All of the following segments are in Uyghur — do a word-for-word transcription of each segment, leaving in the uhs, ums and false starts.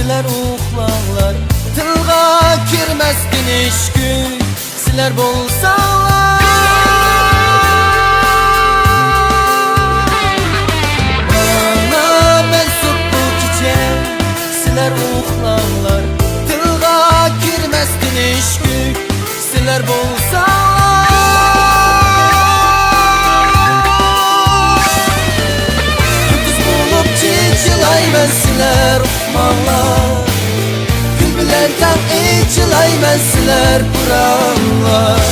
سىلەر ئۇخلاڭلار، تىلغا كىرمەس تىنچ كۈن، سىلەر بولساڭلار. ماڭا مەنسۇپ بۇ كېچە، سىلەر ئۇخلاڭلار، تىلغا كىرمەس تىنچ كۈن، سىلەر بولساڭلار. كۈندۈز بولۇپ چېچىلايمەن، سىلەر ئۇخلاڭلار. گۈل بىلەن تەڭ ئېچىلايمەن، سىلەر پۇراڭلار.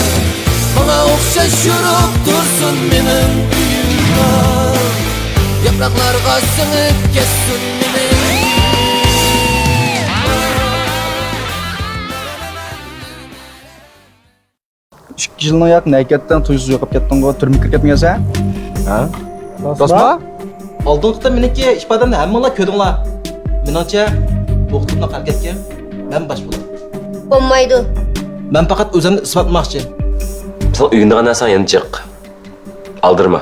ماڭا ئوخشاش يورۇپ تۇرسۇن مېنىڭ ئۆيۈملا. ياپراقلارغا سىڭىپ كەتسۇن مېنىڭ. ئىككى يىلنىڭ ياق نەگە كەتتىڭ، تۇيۇقسىز يوقاپ كەتتىڭغۇ، تۈرمىگە كىرىپ كەتمىگەنسەن؟ ھە؟ راستما؟ ئالدىنقى قېتىم مېنىڭكى ئىپادەمنى ھەممىڭلار كۆردۈڭلار. مېنىڭچە، بۇ قېتىملىق ھەرىكەتكە مەن باش بولدۇم. بولمايدۇ. مەن پەقەت ئۆزۈمنى ئىسپاتلىماقچى. سەن ئۆگىنىدىغان نەرسەڭ يەنە جىق. ئالدىرىما.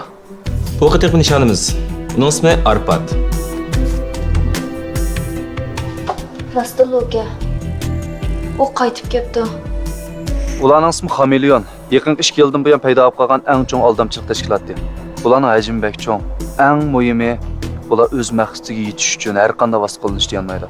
بۇ قېتىمقى نىشانىمىز، ئۇنىڭ ئىسمى ئارپاد. راستتىنلا ئۇكا. ئۇ قايتىپ كەپتۇ. ئۇلارنىڭ ئىسمى خامېلېئون. يېقىنقى ئىككى يىلدىن بۇيان پەيدا بولۇپ قالغان ئەڭ چوڭ ئالدامچىلىق تەشكىلاتى. بۇلارنىڭ ھەجمى بەك چوڭ. ئەڭ مۇھىمى، بۇلار ئۆز مەقسىتىگە يېتىش ئۈچۈن ھەر قانداق ۋاسىتە قوللىنىشتىن يانمايدۇ.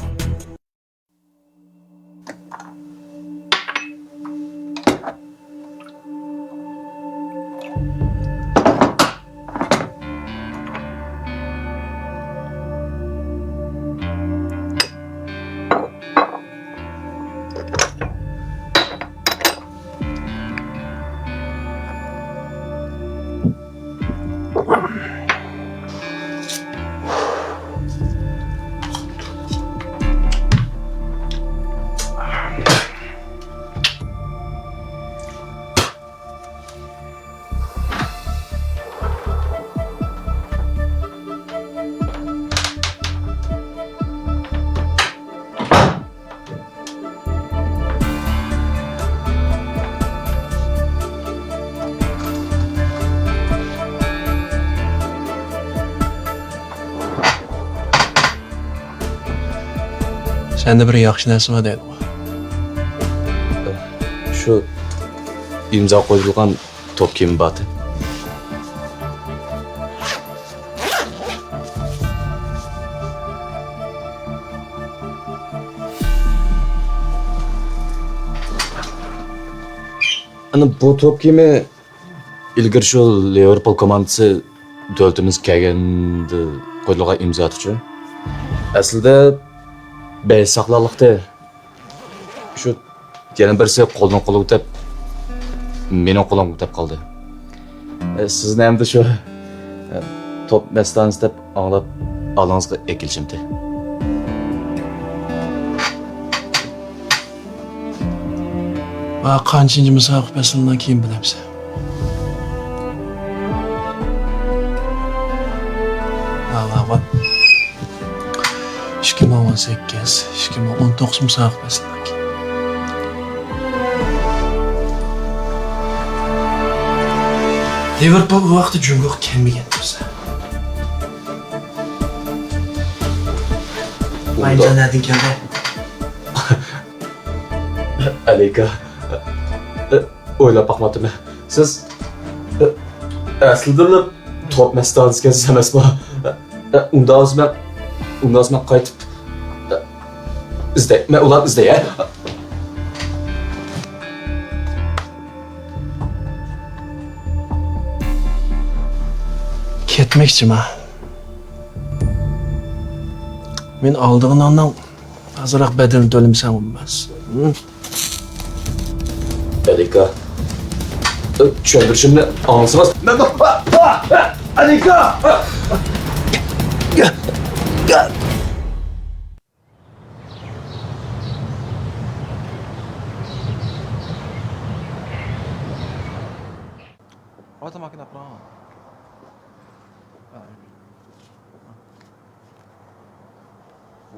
سەندە بىر ياخشى نەرسە بار دەيدىغۇ. شۇ ئىمزا قويۇلغان توپ كىيىمى بارتى. ئەنە بۇ توپ كىيىمى ئىلگىرى شۇ لىۋېرپۇل كوماندىسى دۆلىتىمىزگە كەلگەندە قويۇلغان ئىمزا ئىدىچۇ. ئەسلىدە بەش ساقلانلىقتى. شۇ يەنە بىرسى قولدىن قولغا ئۆتۈپ، مېنىڭ قولۇمغا ئۆتۈپ قالدى. ئە، سىزنى ئەمدى شۇ، ئە، توپ مەستانىسى دەپ ئاڭلاپ، ئالدىڭىزغا ئېكىلىشىمتى. ۋە قانچىنچى مۇسابىقە پەسلىدىن كېيىن بىلەمسەن؟ ۋە، ۋە، ۋە. ئىككى مىڭ ئون سەككىز، ئىككى مىڭ ئون توققۇز مۇسابىقە پەسلىدىن كېيىن. لىۋېرپۇل ئۇ ۋاقىتتا جۇڭگوغا كەلمىگەن تۇرسا. ئۇندا- مايىمجان نەدىن كەلدى؟ ئەلىكا، ئويلاپ باقماپتىمەن. سىز ئەسلىدىنلا توپ مەستانىسى ئىكەنسىز ئەمەسمۇ؟ ئۇنداق بولسا مەن، ئۇنداق بولسا مەن قايتىپ ئىزدەي. مەن ئۇلارنى ئىزدەي، ھە؟ كەتمەكچىما؟ مەن ئالىدىغىنىڭنىڭ ئازراق بەدىلىنى تۆلىمىسەڭ بولماس. ھە؟ ئەلىكا، چۈشەندۈرۈشۈمنى ئاڭلىسىڭىز. مەن، ئەلىكا! ئاۋا تاماكىنى ئاپىرىڭ.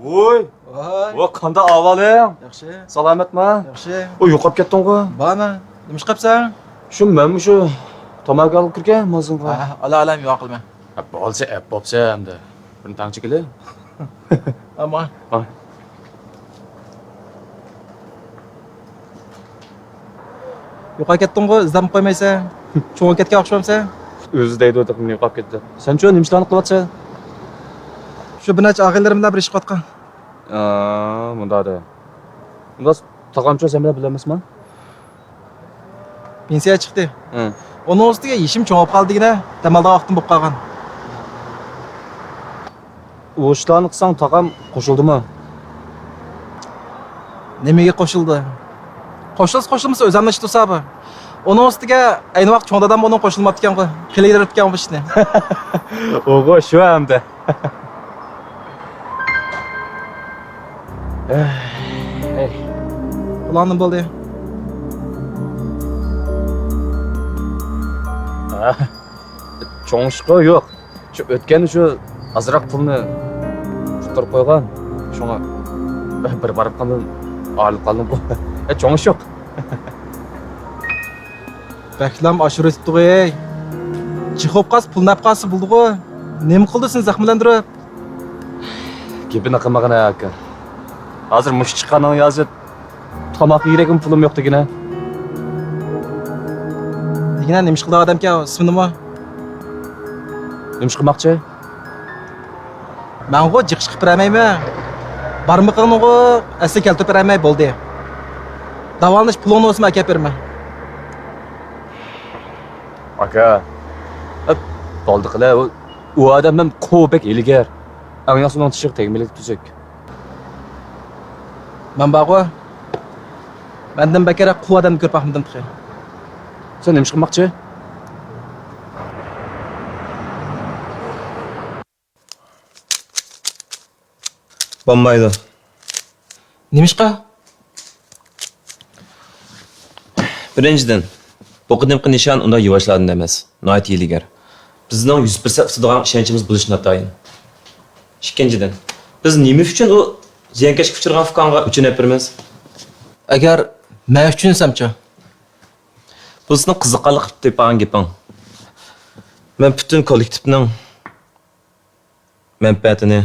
ۋوي! ۋاي! ۋا، قانداق ئەھۋالىڭ؟ ياخشى. سالامەتما؟ ياخشى. ئۇ، يوقاپ كەتتىڭغۇ؟ بارمەن. نېمە ئىش قىلىپسەن؟ شۇ، مەنمۇ شۇ تاماكا ئالغىلى كىرگەن مازىنغا. ھە، ئالا، ئالا، يوق قىلمە. ھە، بولسا ئەپ بوپسەن ئەمدى. بىر تەڭچە كېلە. ئامان. ھە. يوقاپ كەتتىڭغۇ، ئىزدەپمۇ قويمايسەن. چوڭىيىپ كەتكەن ئوخشىمامسەن؟ ئۆزى دەيدۇ، تېخى يوقاپ كەتتى. سەنچۇ، نېمە ئىشلارنى قىلىۋاتىسەن؟ شۇ بىر نەچچە ئاغىنىلىرىم بىلەن بىر ئىش قىلىۋاتقان. ئا، مۇنداق دە. ئۇنداق تاغامچۇ سەن بىلەن بىلەنمىسىمەن؟ پېنسىيە چىقتى. ھە. ئۇنىڭ ئۈستىگە يېشىم چوڭاپ قالدى دېگىنە، دەم ئالىدىغان ۋاقتىم بولۇپ قالغان. ئۇ ئىشلارنى قىلساڭ تاغام قوشۇلدىمۇ؟ نېمىگە قوشۇلدى؟ قوشۇلسا قوشۇلمىسا ئۆزۈمنىڭ ئىشى تۇرسا بۇ. ئۇنىڭ ئۈستىگە ئەينى ۋاقىت چوڭ دادام ئۇنىڭ قوشۇلماپتىكەنغۇ. خېلى يېرىپتىكەنغۇ بۇ ئىشنى. ئۇغۇ شۇ ئەمدى. ئەي. ئۇلارنىڭ بولدى. ئا، چوڭ ئىشقۇ يوق. شۇ ئۆتكەندە شۇ ئازراق پۇلنى ئۇتتۇرۇپ قويغان. شۇڭا بىر بارىپ قالدىم، ئايرىلىپ قالدىمغۇ. ئە، چوڭ ئىش يوق. بەكلام ئاشۇرۇۋېتىپتىغۇ، ئەي. جىق بولۇپ قالسا، پۇل نەپ قالسا بولدىغۇ. نېمە قىلدى سېنى زەخىملەندۈرۈپ؟ گېپىنى قىلمىغىن ئاكا. ھازىر مۇشۇ چىققاننىڭ يازى تاماق يېگۈدەكمۇ پۇلۇم يوق دېگىنە. دېگىنە نېمە ئىش قىلىدىغان ئادەمكەن ئۇ، ئىسمىنىمۇ؟ نېمە ئىش قىلماقچى؟ مەنغۇ جىق ئىش قىلىپ بېرەلمەيمەن. بارمىقىڭنىغۇ ئەسلىگە كەلتۈرۈپ بېرەلمەي بولدى. داۋالىنىش پۇلۇڭنى بولسىمۇ ئەكەپ بېرىمەن. ئاكا، ئەپ، بولدى قىلە، ئۇ، ئۇ ئادەم مەن قۇ بەك ھىيلىگەر. ئەڭ ياخشى ئۇنىڭ چىشىغا تەگمىلىك تۈزۈك. مەن بارغۇ، مەندىن بەكرەك قۇ ئادەمنى كۆرۈپ باقمىدىم تېخى. سەن نېمە ئىش قىلماقچى؟ بولمايدۇ. نېمىشقا؟ بىرىنچىدىن، بۇ قېتىمقى نىشان ئۇنداق يۇۋاشلاردىن ئەمەس، ناھايىتى ھىيلىگەر. بىزنىڭ يۈز پىرسەنت ئۇتىدىغان ئىشەنچىمىز بولۇشى ناتايىن. ئىككىنچىدىن، بىز نېمە ئۈچۈن ئۇ زىيانكەشكە ئۇچرىغان ئۇكاڭغا ئۆچۈن ئېلىپ بېرىمىز؟ ئەگەر مەن ئۈچۈن دېسەمچۇ؟ بۇ سېنىڭ قىزىقارلىق قىلىپ تېپىپ ئالغان گېپىڭ. مەن پۈتۈن كوللېكتىپنىڭ مەنپەئەتىنى،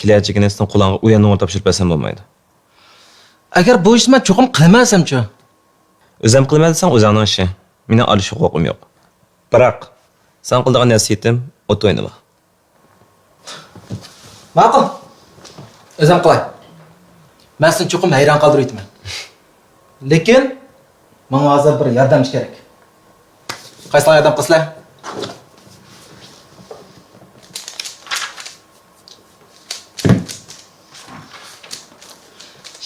كېلەچىكىنى سېنىڭ قولۇڭغا ئۇ يەردىن تاپشۇرۇپ بەرسەم بولمايدۇ؟ ئەگەر بۇ ئىشنى مەن چوقۇم قىلىمەن دېسەمچۇ؟ ئۆزۈم قىلىمەن دېسەڭ ئۆزۈڭنىڭ ئىشى. مېنىڭ ئارىلىشىشقا ھوقۇقۇم يوق. بىراق، ساڭا قىلىدىغان نەسىھىتىم، ئوت ئوينىما. ماقۇل. ئۆزۈم قىلاي. مەن سېنى چوقۇم ھەيران قالدۇرۇۋېتىمەن. لېكىن، ماڭا ھازىر بىر ياردەمچى كېرەك. قايسىڭلار ياردەم قىلىسىلەر؟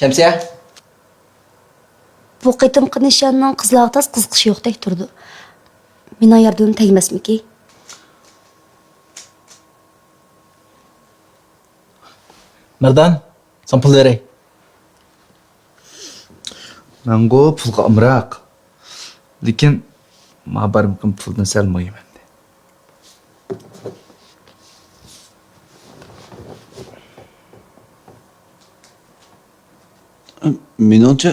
شەمسىيە؟ بۇ قېتىمقى نىشاننىڭ قىزلارغا تاس قىزىقىشى يوقتەك تۇرىدۇ. مېنىڭ ياردىمىم تەگمەسمىكى؟ مەردان، ساڭا پۇل بېرەي. مەنغۇ پۇلغا ئامراق. لېكىن، ما بارمىقىم پۇلدىن سەل مۇھىم ئەمدى. مېنىڭچە،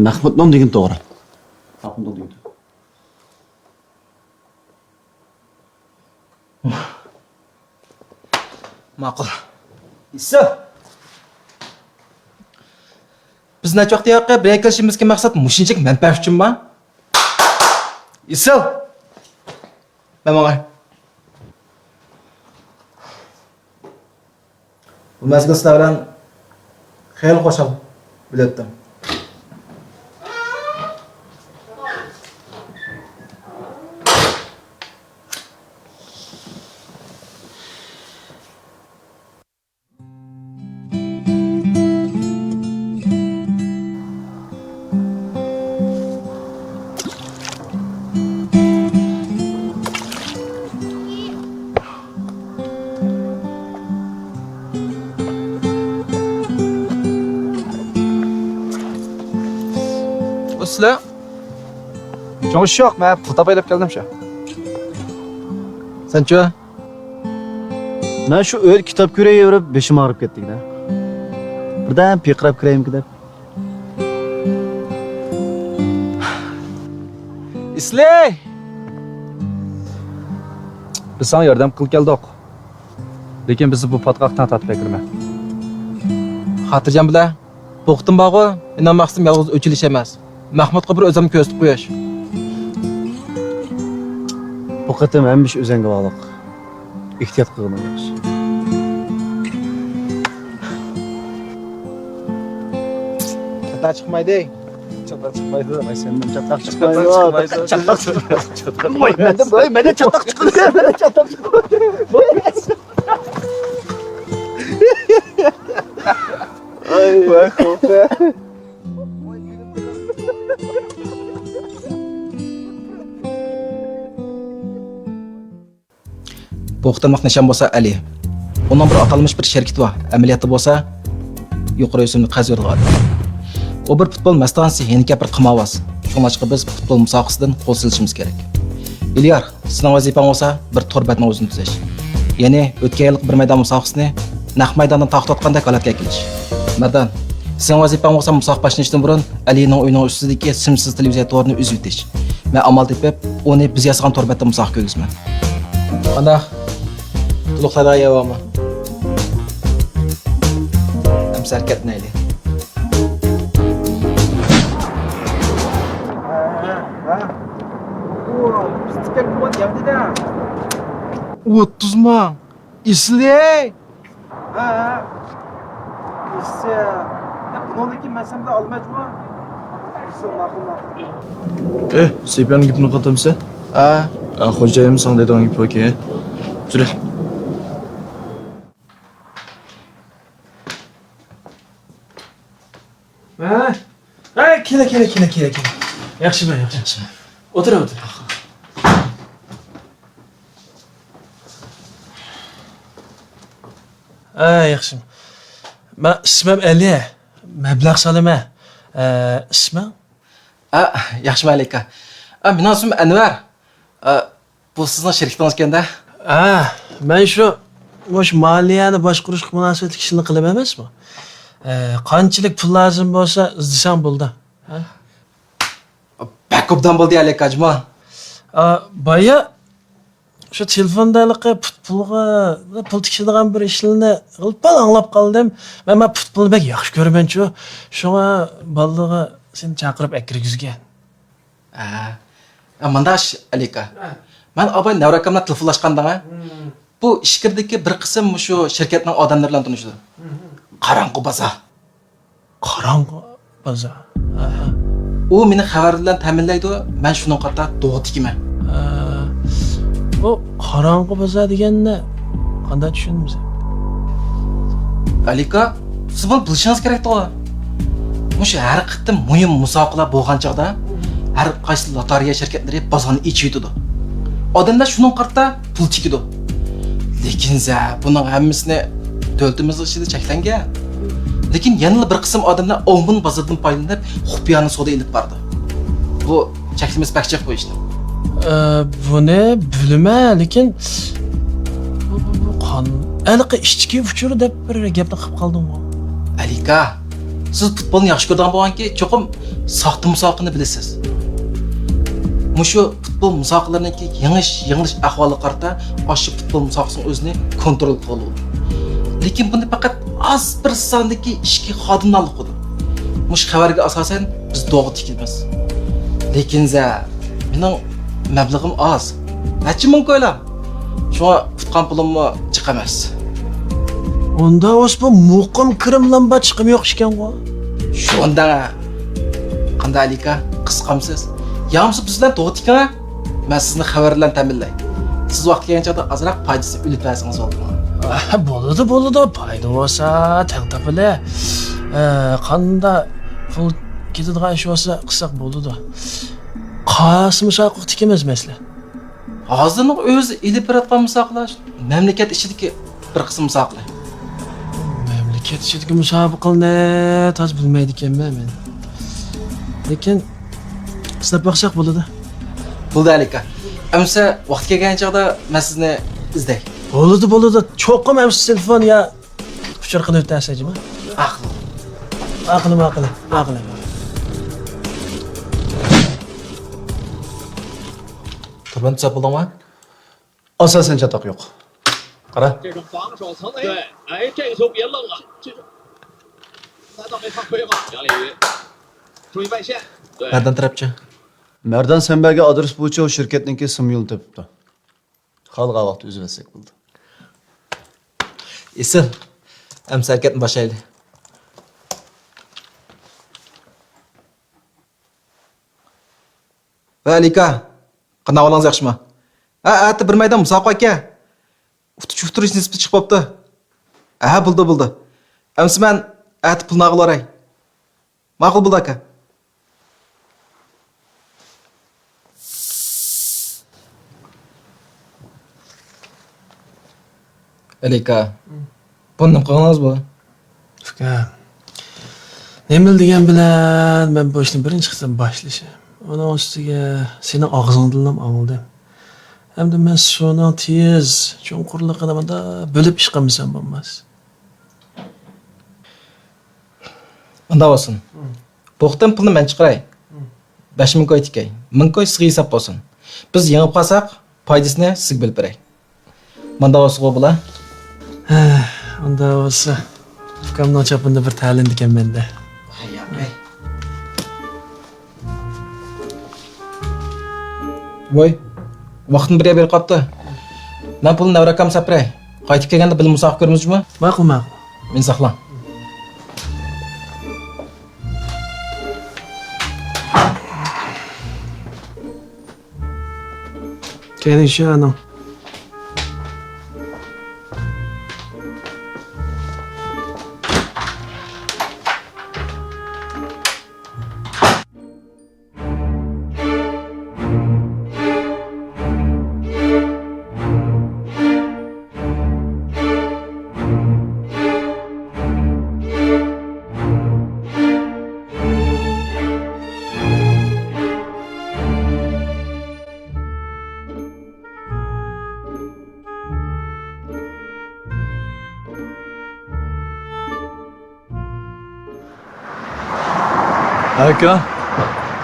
مەخمۇتنىڭ دېگىنى توغرا. مەخمۇتنىڭ دېگىنى توغرا. ماقۇل. ئېسىل! بىز نەچچە ۋاقىت ياقى بىر يەرگە كېلىشىمىزدىكى مەقسەت مۇشۇنچىلىك مەنپەئەت ئۈچۈنمۇ؟ ئېسىل! مەن ماڭاي. بۇ مەزگىل سىلەر بىلەن خېلى خۇشال بىلىۋەتتىم. ئۇ سىلەر؟ چوڭ ئىش يوق، مەن پۇل تاپاي دەپ كەلدىم شۇ. سەنچۇ؟ مەن شۇ ئۆيدە كىتاب كۆرۈۋېرىپ بېشىم ئاغرىپ كەتتىكىنە. بىردەم پىرقىراپ كىرەيمىكىن دەپ. ئىسلەي! بىز ساڭا ياردەم قىلىپ كەلدۇق. لېكىن بىزنى بۇ پاتقاقتىن تارتىپ ئەكىرمە. خاتىرجەم بولە. بۇ قېتىم بارغۇ، مېنىڭ مەقسىتىم يالغۇز ئۆچ ئېلىش ئەمەس. مەخمۇتقا بىر ئۆزۈمنى كۆرسىتىپ قوياي. بۇ قېتىم ھەممە ئىش ئۆزۈڭگە باغلىق. ئېھتىيات قىلغىنىڭ ياخشى. چاتاق چىقمايدۇ. چاتاق چىقمايدۇ. ۋاي، سەندىن چاتاق چىقمايدۇ. چاتاق چىقمايدۇ. چاتاق چىقمايدۇ. ۋاي، مەندىن، ۋاي، مەندىن چاتاق چىقىدۇ. مەندىن چاتاق چىقىدۇ. ۋاي، خوپ. بۇ قېتىملىق نىشان بولسا ئەلى. ئۇنىڭ بىر ئاتالمىش بىر شىركىتى بار، ئەمەلىيەتتە بولسا يۇقىرى ئۆسۈملۈك قەرز بېرىدىغان ئادەم. ئۇ بىر پۇتبول مەستانىسى، ھېندىكەپ بىر قىمارۋاز. شۇڭلاشقا بىز پۇتبول مۇسابىقىسىدىن قول سېلىشىمىز كېرەك. ئېلىيار، سېنىڭ ۋەزىپەڭ بولسا بىر تور بەتنىڭ ئۆزىنى تۈزەش. يەنى ئۆتكەن يىللىق بىر مەيدان مۇسابىقىسىنى نەق مەيداندا تارقىتىۋاتقاندەك ھالەتكە ئەكېلىش. مەردان، سېنىڭ ۋەزىپەڭ بولسا مۇسابىقە باشلىنىشتىن بۇرۇن ئەلىنىڭ ئۆيىنىڭ ئۈستىدىكى سىمسىز تېلېۋىزىيە تورىنى ئۈزۈۋېتىش. مەن ئامال تېپىپ، ئۇنى بىز ياسىغان تور بەتتە مۇسابىقە كۆرگۈزىمەن. قانداق؟ تولۇقلايدىغان يەر بارمۇ؟ ئەمسە ھەرىكەتلىنەيلى. ئوتتۇز مىڭ. ئېسىل، ھەي! ھە، ھە. ئېسىل. يا، بۇنىڭدىن كېيىن مەن سەن بىلەن ئالمايچۇما؟ ئېسىل، ماقۇل، ماقۇل. ئېھ، سېپىيانىڭ گېپىنى قاتامسەن؟ ھە. ھە، خوجايىن ساڭا دەيدىغان گېپى باركەن. يۈرە. ھە؟ ھە، كېلە، كېلە، كېلە، كېلە، كېلە. ياخشىمۇ، ياخشى. ياخشى. ئولتۇر، ئولتۇر. ھە، ياخشىمۇ. مەن ئىسمىم ئەلى. مەبلەغ سالىمەن. ھە، ئىسمىڭ؟ ھە، ياخشىمۇ ئەلى ئاكا. ھە، مېنىڭ ئىسمىم ئەنۋەر. ئە، بۇ سىزنىڭ شىركىتىڭىزكەن-دە؟ ھە، مەن شۇ، مۇشۇ مالىيەنى باشقۇرۇشقا مۇناسىۋەتلىك ئىشلارنى قىلىمەن ئەمەسمۇ؟ ئە، قانچىلىك پۇل لازىم بولسا ئىزدىسەڭ بولىدۇ. ھە؟ بەك ئوبدان بولدى ئەلى ئاكا جۇمۇ. ئا، بايا شۇ تېلېفوندا ھېلىقى پۇتبولغا، پۇل تىكىشىدىغان بىر ئىشلارنى غىلپال ئاڭلاپ قالدىم. مەن، مەن پۇتبولنى بەك ياخشى كۆرىمەنچۇ. شۇڭا بالىلارغا سېنى چاقىرىپ ئەكىرگۈزگەن. ھە. ھە، مۇنداق ئىش، ئەلى ئاكا. ھە. مەن ئاباي نەۋرە ئاكام بىلەن تېلېفونلاشقاندا، ھىم. بۇ ئىچكىرىدىكى بىر قىسىم مۇشۇ شىركەتنىڭ ئادەملىرى بىلەن تونۇشىدۇ. ھىم. قاراڭغۇ بازار. قاراڭغۇ بازار. ھە، ھە. ئۇ مېنى خەۋەر بىلەن تەمىنلەيدۇ، مەن شۇنىڭغا قارىتا دوغا تىكىمەن. ھە. بۇ قاراڭغۇ بازار دېگەننى قانداق چۈشىنىمىز؟ ئەلى ئاكا، سىز بۇنى بىلىشىڭىز كېرەكتىغۇ. مۇشۇ ھەر قېتىم مۇھىم مۇسابىقىلەر بولغان چاغدا، ھەر قايسى لوتارىيە شىركەتلىرى بازارنى ئېچىۋېتىدۇ. ئادەملەر شۇنىڭغا قارىتا پۇل تىكىدۇ. لېكىن زە، بۇنىڭ ھەممىسىنى دۆلىتىمىزنىڭ ئىچىدە چەكلەنگەن. لېكىن يەنىلا بىر قىسىم ئادەملەر ئومۇن بازىرىدىن پايدىلىنىپ، خۇپىيانە سودا ئېلىپ بارىدۇ. بۇ چەكلىمىسى بەك جىق بۇ ئىشنىڭ. ئە، بۇنى بىلىمەن، لېكىن بۇ، بۇ، بۇ قان-، ھېلىقى ئىچكى ئۇچۇرى دەپ بىر گەپنى قىلىپ قالدىڭغۇ. ئەلى ئاكا، سىز پۇتبولنى ياخشى كۆرىدىغان بولغانكى، چوقۇم ساختا مۇسابىقىنى بىلىسىز. مۇشۇ پۇتبول مۇسابىقىلىرىنىڭكى يېڭىش، يېڭىلىش ئەھۋالىغا قارىتا ئاشۇ پۇتبول مۇسابىقىسىنىڭ ئۆزىنى كونترول قىلغىلى بولىدۇ. لېكىن بۇنى پەقەت ئاز بىر ساندىكى ئىچكى خادىملار قىلىدۇ. مۇشۇ خەۋەرگە ئاساسەن بىز دوغا تىكىمىز. لېكىن زە، مېنىڭ مەبلىغىم ئاز. نەچچە مىڭ كويلام. شۇڭا ئۇتقان پۇلۇممۇ جىق ئەمەس. ئۇنداق بولسا بۇ مۇقىم كىرىملام بار، چىقىم يوق ئىكەنغۇ. شۇنداق. قانداق ئەلى ئاكا، قىزىقامسىز؟ يا بولمىسا بىز بىلەن دوغا تىكىڭە. مەن سىزنى خەۋەر بىلەن تەمىنلەي. سىز ۋاقتى كەلگەن چاغدا ئازراق پايدىسىنى ئۈلۈپ بەرسىڭىز بولىدۇ. ئا، بولىدۇ، بولىدۇ. پايدا بولسا تەڭ تاپىلى. ئە، قاندا پۇل كېتىدىغان ئىش بولسا قىلساق بولىدۇ. قايسى مۇسابىقىگە تىكىمىز مەسىلەن؟ ھازىرنىڭ ئۆزى ئېلىپ بېرىۋاتقان مۇسابىقىلەر مەملىكەت ئىچىدىكى بىر قىسىم مۇسابىقىلەر. مەملىكەت ئىچىدىكى مۇسابىقىلەرنى تازا بىلمەيدىكەنمەن مەن. لېكىن سىناپ باقساق بولىدۇ. بولدى ئەلى ئاكا. ئەمىسە ۋاقتى كەلگەن چاغدا مەن سىزنى ئىزدەي. بولىدۇ، بولىدۇ. چوقۇم ئەمىسە تېلېفون يا ئۇچۇر قىلىۋېتەرسىز جۇمۇ. ماقۇل. ماقۇل، ماقۇل، ماقۇل. تۇرپان تۇتساپ بولدۇڭما؟ ئاساسەن چاتاق يوق. قارا. 这种防守层面，对，哎，这球别扔了，这种，他倒没犯规嘛。杨礼瑜，注意外线。مەردان تەرەپچە؟ مەردان سەن بەرگەن ئادرېس بويىچە ئۇ شىركەتنىڭكى سىم يولىنى تېپىپتۇ. خالىغان ۋاقىتتا ئۈزۈۋەتسەك بولىدۇ. ئېسىل. ئەمسە ھەرىكەتنى باشلايلى. ۋەئەلەيكا. قانداق ئەھۋالىڭىز، ياخشىمۇ؟ ھە، ئەتە بىر مەيدان مۇسابىقە ئىكەن. ئۇتۇش ئۇتتۇرۇش نىسبىتى چىقىپ بوپتۇ. ھە، بولدى، بولدى. ئەمسە مەن ئەتە پۇلنى ئالغىلى باراي. ماقۇل بولدى، ئاكا. ئەلىكا، بۇنى نېمە قىلغىنىڭىز بۇ؟ ئۇكا، نېمىلا دېگەن بىلەن مەن بۇ ئىشنى بىرىنچى قېتىم باشلىشىم. ئۇنىڭ ئۈستىگە سېنىڭ ئاغزىڭدىنلا ئاڭلىدىم. ئەمدى مەن سۇنىڭ تېز چوڭقۇرلۇقىنى مۇنداق بىلىپ ئىش قىلمىسام بولماس. ئۇنداق بولسۇن. بۇ قېتىم پۇلنى مەن چىقىراي. بەش مىڭ كوي تىكەي. مىڭ كوي سىزگە ھېساب بولسۇن. بىز يېڭىپ قالساق، پايدىسىنى سىزگە بېرىپ بېرەي. مانداق بولسىغۇ بۇلار. ھە، ئۇنداق بولسا، ئۇكامنىڭ چاپىنىدا بىر تەلىيىدىكەن مەندە. ۋاي، ۋاقتىم بىر يەر بېرىپ قاپتۇ. مەن پۇلنى نەۋرە ئاكامغا ساپ بېرەي. قايتىپ كەلگەندە بىللە مۇسابىقە كۆرىمىز جۇمۇ. ماقۇل، ماقۇل. مېنى ساقلاڭ. كەينىڭ شۇ ئانىڭ. ئاكا،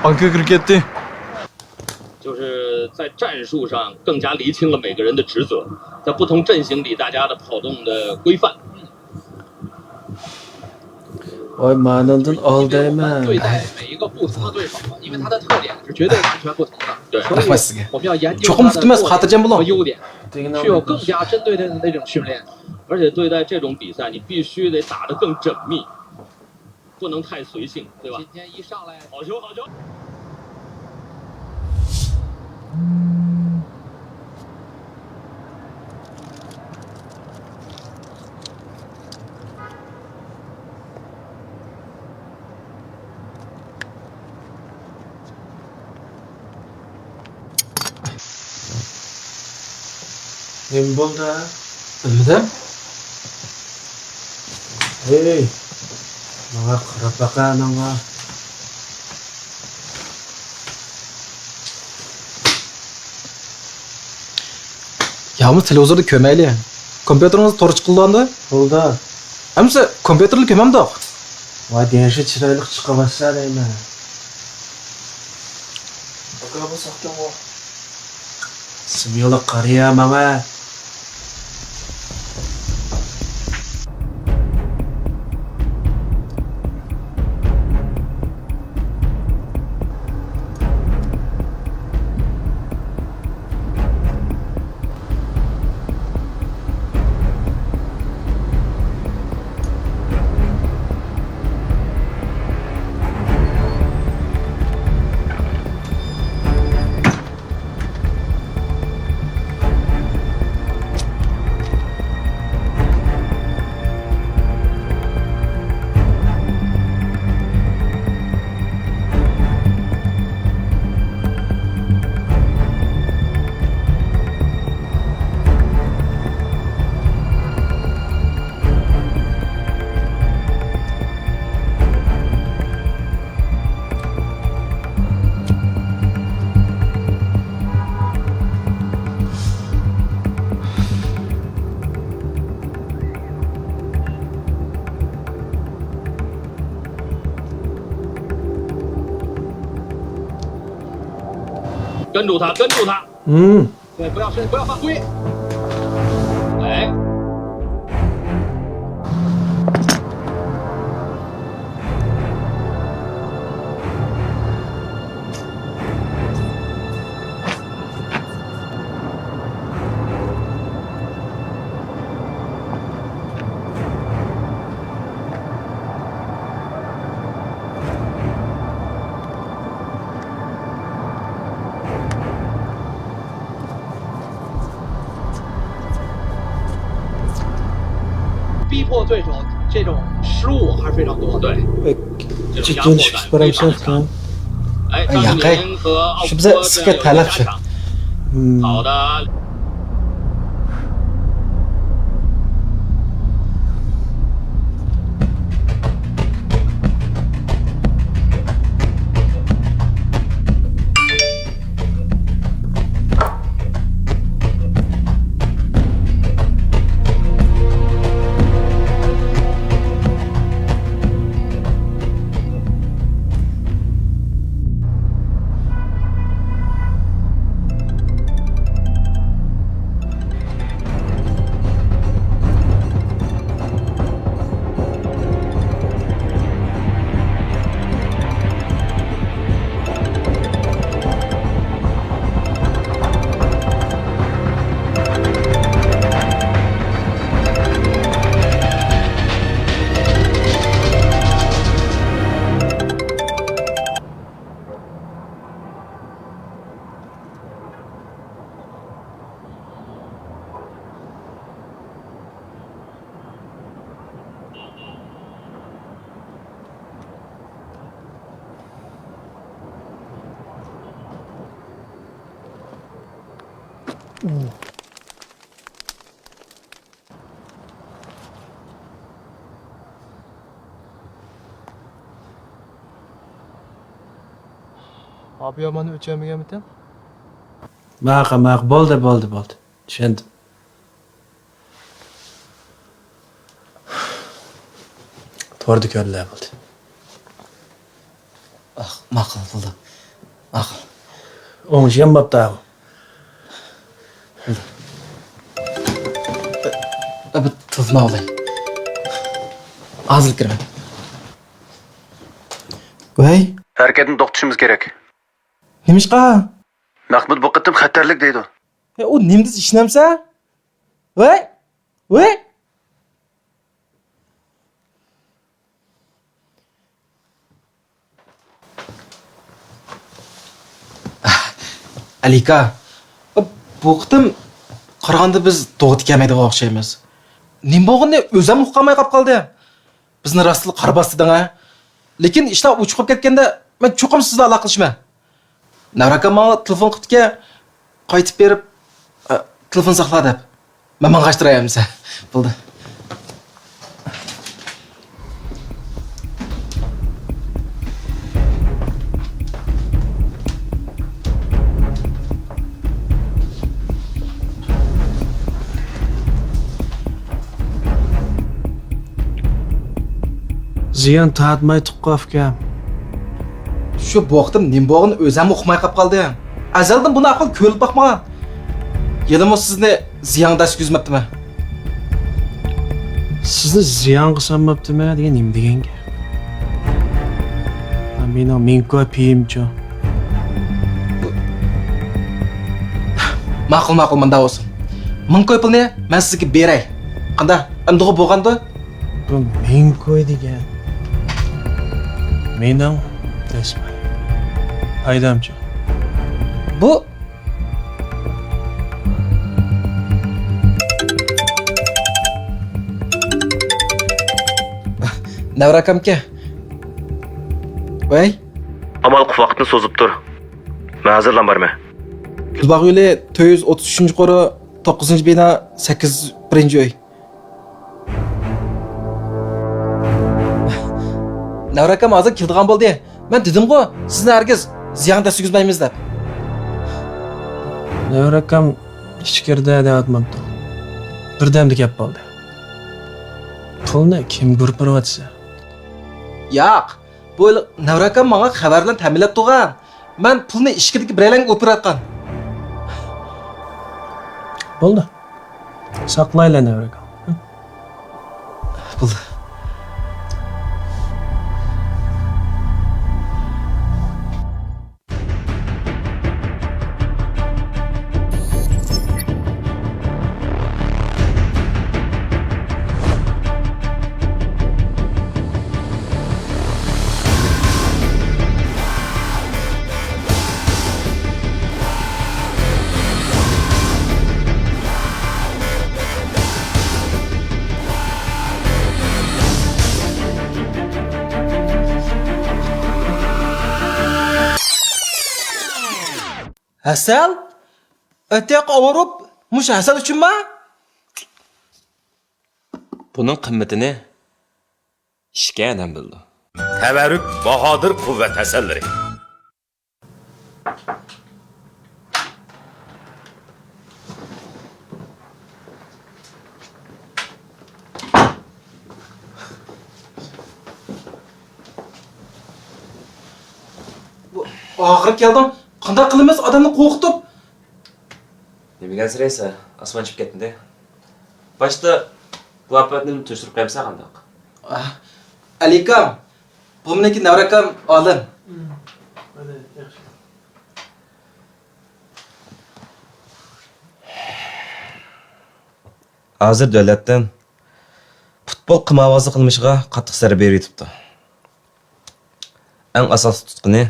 ئاكا كىرىپ كەتتى. 就是在战术上更加厘清了每个人的职责，在不同阵型里大家的跑动的规范。 ۋاي، مانىڭدىن ئالدايمەن. 对待每一个不同的对手，因为它的特点是绝对完全不同的。对。 رەھمەت سىزگە. 我们要研究它的弱点和优点，去有更加针对性的那种训练。而且对待这种比赛，你必须得打得更缜密。 不能太随性，对吧？今天一上来，好球，好球。 نېمە بولدى؟ بىلمىدىم. ھېي، ماڭا قاراپ باقە ئاناڭغا. يا بولمىسا تېلېۋىزوردا كۆرمەيلى. كومپيۇتېرىڭىزدا تور چىقىدۇ ئەمدى. بولدى. ئەمىسە كومپيۇتېردا كۆرمەمدۇق. ۋاي، دېڭىشى چىرايلىق چىقىۋاتسا دەيمەن. ئاكا، بۇ ساختىغۇ. سىمىيۇلۇق قارىيا ماڭا. ھىم. 对，不要失，不要犯规。哎。破对手这种失误还是非常多的。对，这种压迫感非常的强。哎，张镇麟和奥斯波之间有一个压场。好的。ئابىياماننى ئۆچۈرمىگەنمىتىڭ؟ ماقۇل، ماقۇل، بولدى، بولدى، بولدى. چۈشەندىم. توردا كۆرۈلە بولدى. ئاھ، ماقۇل، بولدى. ماقۇل. ئوڭشىيالماپتۇ ئاۋۇ. بىر تېلېفون ئالاي. ھازىر كىرىمەن. ۋەي. ھەرىكەتنى توختىتىشىمىز كېرەك. نېمىشقا؟ مەخمۇت بۇ قېتىم خەتەرلىك دەيدۇ. يا، ئۇ نېمە دېسە ئىشىنەمسەن؟ ۋەي! ۋەي! ئەلىكا، بۇ قېتىم قارىغاندا بىز توغرا كەلمەيدىغان ئوخشايمىز. نېمە بولغىنىنى ئۆزۈم ئۇقالماي قاپ قالدىم. بىزنى راستلا قارا باستىدىڭ ھە. لېكىن ئىشلار ئوچۇقلاپ كەتكەندە مەن چوقۇم سىز بىلەن ئالاقىلىشىمەن. نەۋرە ئاكام ماڭا تېلېفون قىپتىكەن، قايتىپ بېرىپ، ئە، تېلېفون ساقلا دەپ. مەن ماڭغاچ تۇراي ئەمىسە. بولدى. زىيان تارتماي تۇغقا ئۇكام. شۇ بوختۇم نېمە بولغىنىنى ئۆزۈم ئۇقماي قاپ قالدىم. ئەزەلدىن بۇنى ئاقىل كۆرۈپ باقمىغان. يەنىمۇ سىزنى زىيانغا دەسسىگۈزمەپتىمەن. سىزنى زىيانغا سالماپتىمەن دېگەن نېمە دېگەن گەپ؟ مېنىڭ مىڭ كوي پېيىمچۇ؟ ماقۇل، ماقۇل، مۇنداق بولسۇن. مىڭ كوي پۇلنى مەن سىزگە بېرەي. قانداق؟ ئەمدىغۇ بولغاندۇ؟ بۇ مىڭ كوي دېگەن مېنىڭ دەسماي پايدامچۇ؟ بۇ نەۋرە ئاكامكەن. ۋەي. ئامال قىلىپ ۋاقىتنى سوزۇپ تۇر. مەن ھازىرلا بارىمەن. گۈلباغ يولى تۆت يۈز ئوتتۇز ئۈچىنچى قورۇ، توققۇزىنچى بىنا، سەككىز بىرىنچى ئۆي. نەۋرە ئاكام ھازىر كېلىدىغان بولدى. مەن دېدىمغۇ، سىزنى ھەرگىز زىيانغا دەسسىگۈزمەيمىز دەپ. نەۋرە ئاكام ئىچكىرىدە دەۋاتمامتۇ. بىردەمدە كەپ قالدى. پۇلنى كىم گۇرپىرىۋاتسا؟ ياق، بۇ نەۋرە ئاكام ماڭا خەۋەر بىلەن تەمىنلەپ تۇرغان. مەن پۇلنى ئىچكىرىدىكى بىرەيلەنگە ئوپېراتقان. بولدى. ساقلايلى نەۋرە ئاكام. بولدى. ھەسەل؟ ئەتىياققا ئاۋۇرۇپ، مۇشۇ ھەسەل ئۈچۈنما؟ بۇنىڭ قىممىتىنى ئىچكەن ئادەم بىلىدۇ. تەۋەررۈك باھادىر قۇۋۋەت ھەسەللىرى. ئاخىرى كەلدىڭ. قانداق قىلىمىز ئادەمنى قورقۇتۇپ؟ نېمىگە ئەنسىرەيسەن؟ ئاسمان چۈشۈپ كەتمىدى. باشتا بۇ ئاپەتنى تۇتۇشتۇرۇپ قويمىسا قانداق؟ ئەلىكام، بۇ مېنىڭكى نەۋرە ئاكام ئالىم. ھازىر دۆلەتتىن پۇتبول قىمارۋازلىق قىلمىشىغا قاتتىق زەربە بېرىۋېتىپتۇ. ئەڭ ئاساسلىق تۇتقىنى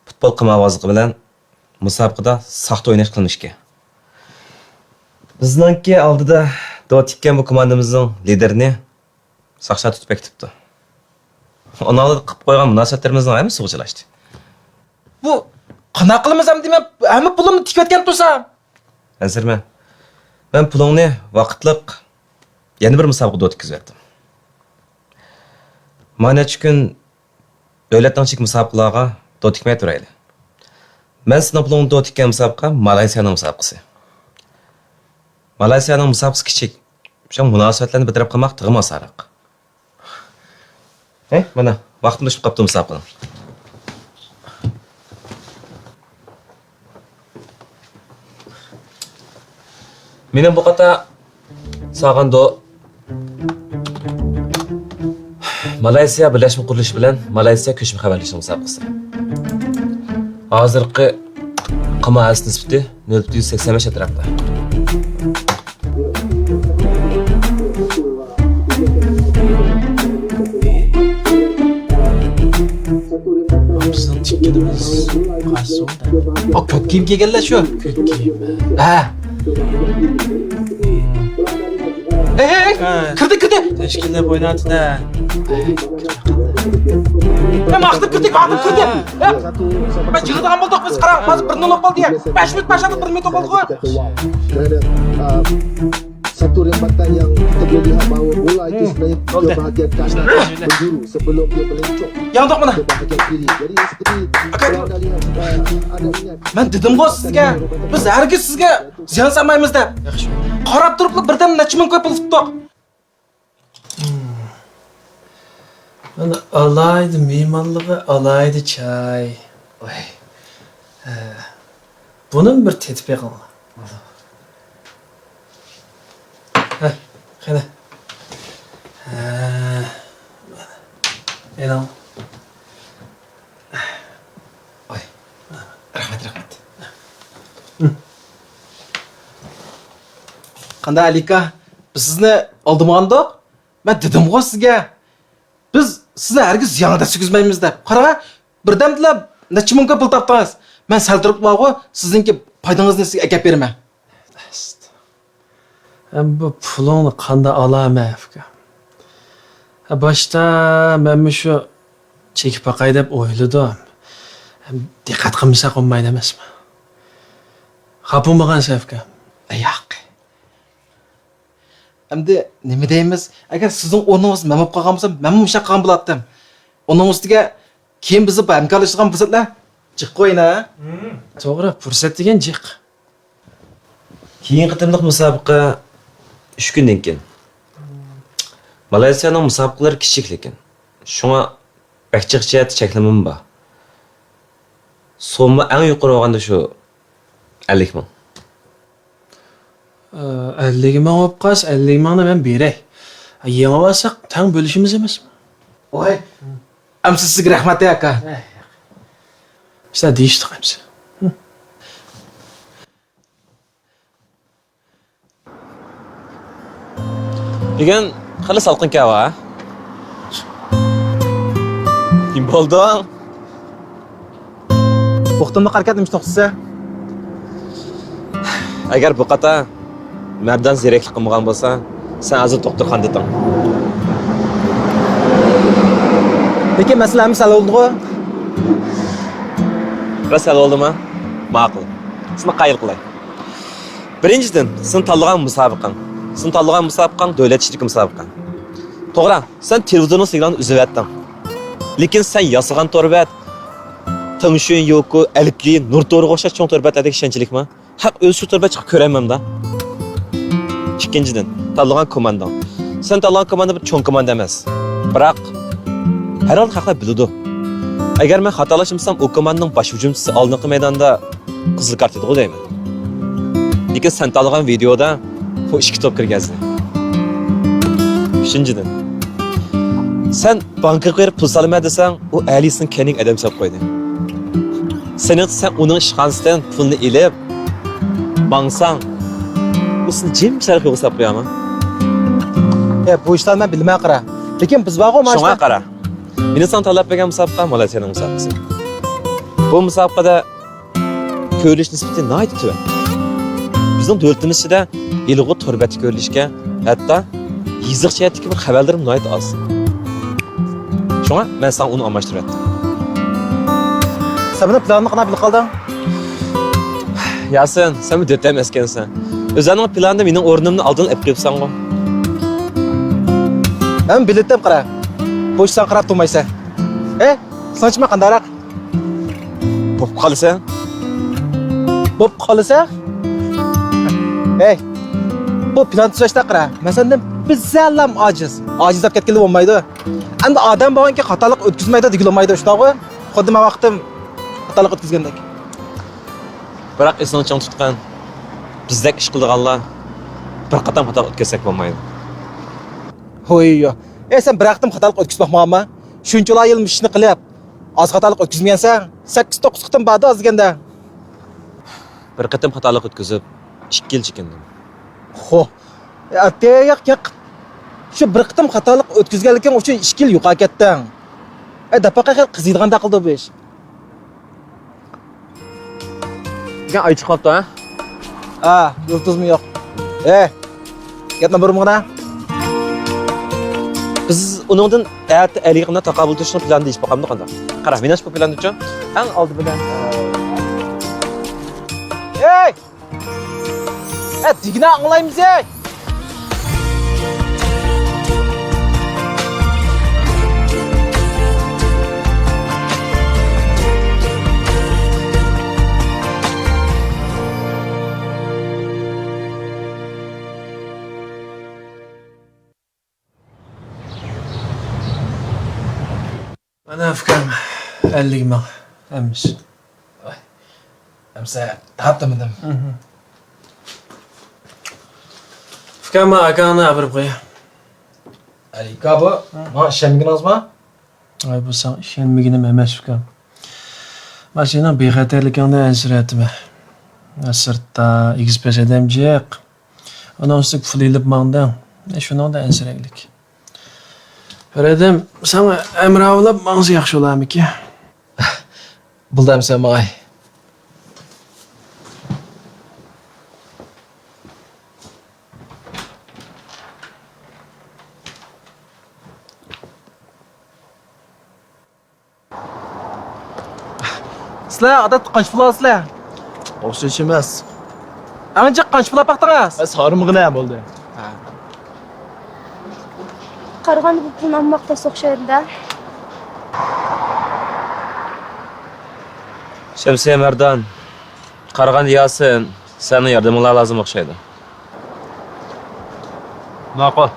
پۇتبول قىمارۋازلىقى بىلەن مۇسابىقىدە ساختا ئويناش قىلمىشى ئىكەن. بىزنىڭكى ئالدىدا دوۋا تىككەن بۇ كوماندىمىزنىڭ لىدېرىنى ساقچىلار تۇتۇپ ئەكېتىپتۇ. ئۇنىڭ ئالدىدا قىلىپ قويغان مۇناسىۋەتلىرىمىزنىڭ ھەممىسى سۇغا چىلاشتى. بۇ قانداق قىلىمىز ئەمدى؟ مەن ھەممە پۇلۇمنى تىكىۋەتكەن تۇرسام. ئەنسىرىمە. مەن پۇلۇڭنى ۋاقىتلىق يەنە بىر مۇسابىقىدە ئۆتكۈزۈۋەتتىم. مانا نەچچە كۈن دۆلەتنىڭ ئىچىدىكى مۇسابىقىلەرگە دوۋا تىكمەي تۇرايلى. مەن سېنىڭ پۇلۇڭنى دوۋا تىككەن مۇسابىقە مالايسىيانىڭ مۇسابىقىسى. مالايسىيانىڭ مۇسابىقىسى كىچىك. شۇڭا مۇناسىۋەتلەرنى بىر تەرەپ قىلماق تېخىمۇ ئاسانراق. ھەي، مانا، ۋاقتىمۇ ئېشىپ قاپتۇ مۇسابىقىنىڭ. مېنىڭ بۇ قاتا ساغان دو مالايسىيا بىرلەشمە قۇرۇلۇشى بىلەن مالايسىيا كۆچمە خەۋەرلىشىش مۇسابىقىسى. ھازىرقى قىمار ھەسسە نىسبىتى نۆل پۈتۈن يۈز سەكسەن بەش ئەتراپىدا. بىزنىڭ تىككىنىمىز قايسى؟ ئا، كۆك كىيىم كىيگەنلەر شۇ. كۆك كىيىم. ھە. ئەي، ئەي، ئەي، ھە. كىردى، كىردى. تەشكىللەپ ئويناۋاتىدۇ. ئەي، ماقتىپ كىردى، ماقتىپ كىردى. ھە. مەن يىغىدىغان بولدۇق بىز، قاراڭ، ھازىر بىر نول بولۇپ قالدى. بەش مىنۇت باشلىدۇق، بىر مىنۇت بولدىغۇ. Satu rembatan yang kita boleh lihat bahawa bola itu sebenarnya juga bahagian kanan penjuru sebelum dia melencong ياندۇق مانا. Ke bahagian kiri. Jadi seperti kalau anda lihat, uh, anda ingat مەن دېدىمغۇ سىزگە، بىز ھەرگىز سىزگە زىيان سالمايمىز دەپ. قاراپ تۇرۇپلا بىردەم نەچچە مىڭ كوي پۇل تۇتتۇق. مانا ئالاھىدە مېھمانلىقى، ئالاھىدە چاي. ۋاي. ھە. بۇنىمۇ بىر تېتىپ بېقىڭلار. ھە، قېنى. ھە. ئېلىڭ. ۋاي. رەھمەت، رەھمەت. قانداق، ئەلىكا؟ بىز سىزنى ئالدىمىغانىدۇق؟ مەن دېدىمغۇ سىزگە، بىز سىزنى ھەرگىز زىيانغا دەسسىگۈزمەيمىز دەپ. قاراڭا، بىردەمدىلا نەچچە مىڭ كوي پۇل تاپتىڭىز. مەن سەل تۇرۇپ بارغۇ، سىزنىڭكى پايدىڭىزنى سىزگە ئەكەپ بېرىمەن. ئەم، بۇ پۇلۇڭنى قانداق ئالامەن، ئۇكا؟ ھە، باشتا مەنمۇ شۇ چېكىپ باقاي دەپ ئويلىدىم. ھەم دىققەت قىلمىساق بولمايدۇ ئەمەسمۇ؟ خاپا بولمىغانسەن، ئۇكا؟ ياق. ئەمدى نېمە دەيمىز؟ ئەگەر سىزنىڭ ئورنىڭىزدا مەن بولۇپ قالغان بولسام، مەنمۇ مۇشۇنداق قىلغان بولاتتىم. ئۇنىڭ ئۈستىگە كېيىن بىز بۇ ھەمكارلىشىدىغان پۇرسەتلەر جىق قوينا. توغرا، پۇرسەت دېگەن جىق. كېيىنكى قېتىملىق مۇسابىقە ئۈچ كۈندىن كېيىن. مالايسىيانىڭ مۇسابىقىلىرى كىچىك لېكىن. شۇڭا بەك جىق جەھەتتە چەكلىمىمۇ بار. سومما ئەڭ يۇقىرى بولغاندا شۇ ئەللىك مىڭ. ئەللىك مىڭ بولۇپ قالسا، ئەللىك مىڭنى مەن بېرەي. يېڭىۋالساق تەڭ بۆلۈشىمىز ئەمەسمۇ؟ ۋاي، ئەمسە سىزگە رەھمەت، ئاكا. سىلەر دېيىشتۇق ئەمسە. بۈگۈن خېلى سالقىنكەن ھاۋا. نېمە بولدۇڭ؟ بۇ قېتىملىق ھەرىكەت نېمىش نۇقتىسى؟ ئەگەر بۇ قاتا مەردان زېرەكلىك قىلمىغان بولسا، سەن ھازىر دوختۇرخانىدا ئىدىڭ. لېكىن مەسىلە ھەممىسى ھەل بولدىغۇ؟ راست ھەل بولدىمۇ؟ ماقۇل. سېنى قايىل قىلاي. بىرىنچىدىن، سېنى تاللىغان مۇسابىقەڭ. سېنى تاللىغان مۇسابىقەڭ دۆلەت ئىچىدىكى مۇسابىقە. توغرا، سەن تېلېۋىزورنىڭ سىگنالىنى ئۈزۈۋەتتىڭ. لېكىن سەن ياسىغان تور بەت، تېڭشۈن، يوكو، ئەلپيۈ، نۇر تورىغا ئوخشاش چوڭ تور بەتلەردىكى ئىشەنچلىكمۇ؟ ھەق، ئۆزى شۇ تور بەت چىقىپ كۆرەلمەمدا. ئىككىنچىدىن، تاللىغان كومانداڭ. سەن تاللىغان كوماندا بىر چوڭ كوماندا ئەمەس. بىراق، ھەر ھالدا خەقلەر بىلىدۇ. ئەگەر مەن خاتالاشمىسام، ئۇ كوماندىنىڭ باش ھۇجۇمچىسى ئالدىنقى مەيداندا قىزىل كارت يېدىغۇ دەيمەن. لېكىن سەن تاللىغان ۋىدېئودا بۇ ئىككى توپ كىرگەزدى. ئۈچىنچىدىن، سەن بانكىغا بېرىپ پۇل سالىمەن دېسەڭ، ئۇ ئەلىسىنىڭ كەينىگە ئادەم سېلىپ قويدى. سېنىڭچە سەن ئۇنىڭ ئىشخانىسىدىن پۇلنى ئېلىپ ماڭساڭ، ئۇ سېنى جىم شەرق يولغا ساپ قويامۇ؟ ئە، بۇ ئىشلارنى مەن بىلمەي قارا. لېكىن بىز بارغۇ، شۇڭا قارا. مېنىڭ ساڭا تاللاپ بەرگەن مۇسابىقە مالايسىيانىڭ مۇسابىقىسى. بۇ مۇسابىقىدە كۆرۈلۈش نىسبىتى ناھايىتى تۆۋەن. بىزنىڭ دۆلىتىمىز ئىچىدە ھېلىقى تور بەتتە كۆرۈلۈشكە ھەتتا يېزىق جەھەتتىكى بىر خەۋەرلىرىمۇ ناھايىتى ئاز. شۇڭا مەن ساڭا ئۇنى ئالماشتۇرۇۋەتتىم. سەن مېنىڭ پىلانىمنى قانداق بىلىپ قالدىڭ؟ ياسىن، سەن بىر دۆت ئەمەسكەنسەن. ئۆزۈڭنىڭ پىلانىدا مېنىڭ ئورنۇمنى ئالدىن ئېلىپ قويۇپسەنغۇ. مەن بىلىتتىم، قارا. بۇ ئىشلارغا قاراپ تۇرمايسەن. ئە، سېنىڭچە مەن قانداقراق؟ بوپ قالىسەن. بوپ قالىسەن؟ ھەي، بۇ پىلان تۈزەشتە قارا. مەن سەندىن بىر زەررەم ئاجىز. ئاجىز دەپ كەتكىلى بولمايدۇ. ئەمدى ئادەم بولغانكى خاتالىق ئۆتكۈزمەيدۇ دېگىلى بولمايدۇ، شۇنداقغۇ؟ خۇددى مەن ۋاقتىم خاتالىق ئۆتكۈزگەندەك. بىراق ئېسىڭنى چىڭ تۇتقىن. بىزدەك ئىش قىلىدىغانلار بىر قېتىم خاتالىق ئۆتكۈزسەك بولمايدۇ. ھوي، يو. ئەي، سەن بىر قېتىم خاتالىق ئۆتكۈزۈپ باقمىغانما؟ شۇنچىلا يىل مۇشۇ ئىشنى قىلىپ، ئاز خاتالىق ئۆتكۈزمىگەنسەن. سەككىز، توققۇز قېتىم باردى ئاز دېگەندە. بىر قېتىم خاتالىق ئۆتكۈزۈپ، ئىككى يىل چېكىندىم. خو. ياق، ياق، ياق. شۇ بىر قېتىم خاتالىق ئۆتكۈزگەنلىكىڭ ئۈچۈن ئىككى يىل يوقاپ كەتتىڭ. ئەي، دەپ باقاي، خېلى قىزىيدىغاندەك قىلدى بۇ ئىش. لېكىن ئاي چىقماپتۇ، ھە؟ ھە، يۇلتۇزمۇ يوق. ئەي، گەپنى بۇرمىغىنا. بىز ئۇنىڭدىن ئەتە ئەلىگە قانداق تاقابىل تۇرۇشنىڭ پىلانىنى دېيىش باقامدۇ قانداق؟ قارا، مېنىڭچە بۇ پىلاننىچۇ؟ ئەڭ ئالدى بىلەن. ئەي! ئە، دېگىنە ئاڭلايمىز، ئەي! مانا ئۇكام، ئەللىك مىڭ ھەممىسى. ۋاي، ئەمسە تارتمىدىم. مھم. ئۇكام، مانا ئاكاڭنى ئاپىرىپ قوياي. ئەلىكا بۇ، ھە. ماڭا ئىشەنمىگىنىڭىزمۇ؟ ۋاي، بۇ ساڭا ئىشەنمىگىنىم ئەمەس، ئۇكام. مانا سېنىڭ بىخەتەرلىكىڭدىن ئەنسىرەتتىم. سىرتتا ئېگىز-پەس ئادەم جىق. ئۇنىڭ ئۈستىگە پۇل ئېلىپ ماڭدىڭ. شۇنىڭدا ئەنسىرەڭلىك. بىر ئادەم ساڭا ھەمراھ بولاپ ماڭسا ياخشى بولارمىكىن؟ بولدى ئەمسە ماڭاي. سىلەر ئادەتتە قانچە پۇل ئالىسىلەر؟ ئوخشاش ئەمەس. ئەڭ جىق قانچە پۇل ئاپاقتىڭىز؟ ئە، سارىمىغىنە بولدى. ھە. قارىغاندا بۇ پۇلنى ئالماق تەس ئوخشايدۇ-دە. شەمسىيە، مەردان، قارىغاندا ياسىن، سەننىڭ ياردىمىڭلار لازىم ئوخشايدۇ. ماقۇل.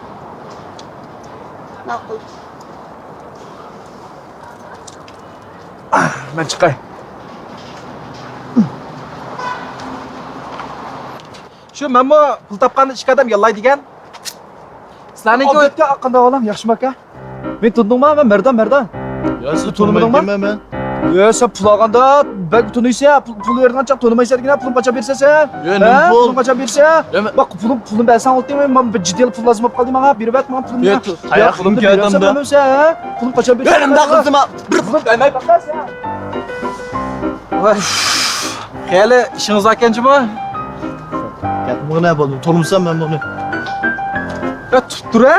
ماقۇل. مەن چىقاي. شۇ مەنمۇ پۇل تاپقاندا ئىككى ئادەم ياللاي دېگەن. سىلەرنىڭكى ئالبەتتە، قانداق ئاغلام، ياخشىمۇ ئاكا؟ مېنى تونۇدۇڭما؟ مەن مەردان، مەردان. يا، سىز تونۇمىدىڭما؟ تونۇمايمەن مەن. يا، سەن پۇل ئالغاندا بەك تونۇيسەن، پۇل، پۇل بېرىدىغان چاغ تونۇمايسەن دېگىنە، پۇلۇمنى قاچان بېرىسەن سەن؟ يا، ھە؟ نېمە پۇل؟ پۇلۇمنى قاچان بېرىسەن؟ يا، مەن باق، پۇلۇم، پۇلۇم بەرسەڭ بولدى، مەن بىر جىددىي پۇل لازىم بولۇپ قالدى ماڭا، بېرىۋەت ماڭا پۇلۇمنى. يا، يا، تاياق پۇلۇمنى بېرەلمەمسەن، ھە؟ پۇلۇمنى قاچان بېرىسەن؟ يا، نېمە قىلدىم؟ بىر پۇلۇم بەرمەي باقسەن. ۋاي. خېلى ئىشىڭىز باركەن جۇمۇ؟ گەپمۇ نە بولدى؟ تونۇمسام مەن بۇنى. يا، تۇتۇپ تۇر، ھە؟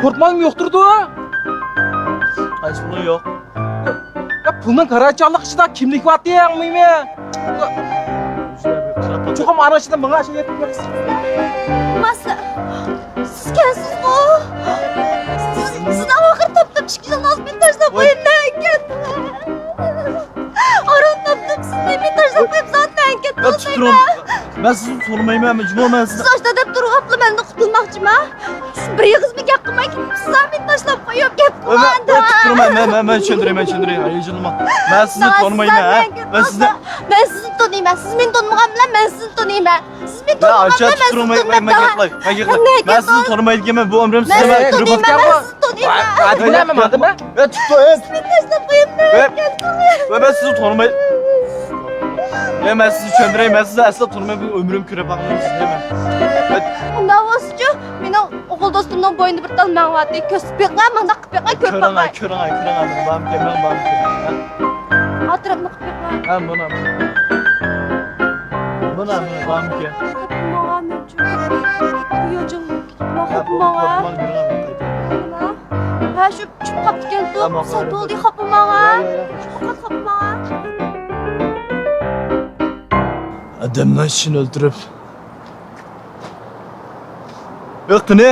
قورقمايمۇ يوقتۇرىدۇ؟ قايسى پۇلى يوق؟ يا، پۇلنىڭ كارا چاغلىق ئىچىدە كىملىك بار دېيەڭ مۇھىمى. چوقۇم ئارىڭ ئىچىدە ماڭا ئاشۇ گەپنى قىلىسىز. ماس، سىز كەلسىزغۇ؟ سىز، سىزنىڭ ئاخىرى تاپتىم، ئىككى يىلنىڭ ئالدىن مېنى تاشلاپ قويۇپ مەن كەتتىڭ. ئاران تاپتىم سىزنى، مېنى تاشلاپ قويۇپ زادى مەن كەتتىڭ. مەن سىزنى تونۇمايمەن، جۇمۇ، مەن سىزنى. سىز ئاشۇنداق دەپ تۇرۇپ مەندىن قۇتۇلماقچىما؟ سىز بىر ئېغىزمۇ گەپ قىلماي كېتىپسىز، مېنى تاشلاپ قويۇپ گەپ قىلماڭ. مەن، مەن، مەن، مەن، مەن چۈشەندۈرەي، مەن چۈشەندۈرەي، ھاياجانلانما. مەن سىزنى تونۇمايمەن، ھە؟ مەن سىزنى، مەن سىزنى تونۇيمەن. سىز مېنى تونۇمىغان بىلەن مەن سىزنى تونۇيمەن. سىز مېنى تونۇمىغان بىلەن مەن سىزنى تونۇيمەن. مەن، مەن، مەن سىزنى تونۇمايدىكەنمەن، بۇ ئۆمرۈم سىزنى مەن تونۇمايمەن. سىز مېنى تونۇمايدىكەنمەن، مەن سىزنى تونۇيمەن. ھە، تۇتۇڭ، ھە. سىز مېنى تاشلاپ قويۇپ مەن كەتتىڭ. ۋە مەن سىزنى تونۇماي-، ۋە مەن سىزنى چۈشەندۈرەي، مەن سىزنى ئەسلا تونۇماي، بۇ ئۆمرۈم كۆرۈپ باقمىدىم سىزنى مەن. ئۇنداق بولسىچۇ، مېنىڭ ئوغۇل دوستۇمنىڭ بوينىدا بىر تال مېڭىۋاتتى. كۆرسىتىپ بېقىڭا، مانداق قىلىپ بېقىڭا، كۆرۈپ باقماي. كۆرۈڭە، كۆرۈڭە، كۆرۈڭە، مېنىڭ بارمىكىن، مېنىڭ بارمىكىن. ھە؟ ئا تەرەپنى قىلىپ بېقىڭا. ھە، مانا، مانا. مانا، مانا، بارمىكىن. قاپماڭا، مەن چۈشۈپ كېتىپتىمەن، قاپماڭا. ھە، شۇ چۈشۈپ قاپتىكەن، توپ، سەن تولدى، قاپماڭا. يا، يا، يا. قاپماڭا. ئادەمنىڭ ئىچىنى ئۆلتۈرۈپ. ياق، قېنى؟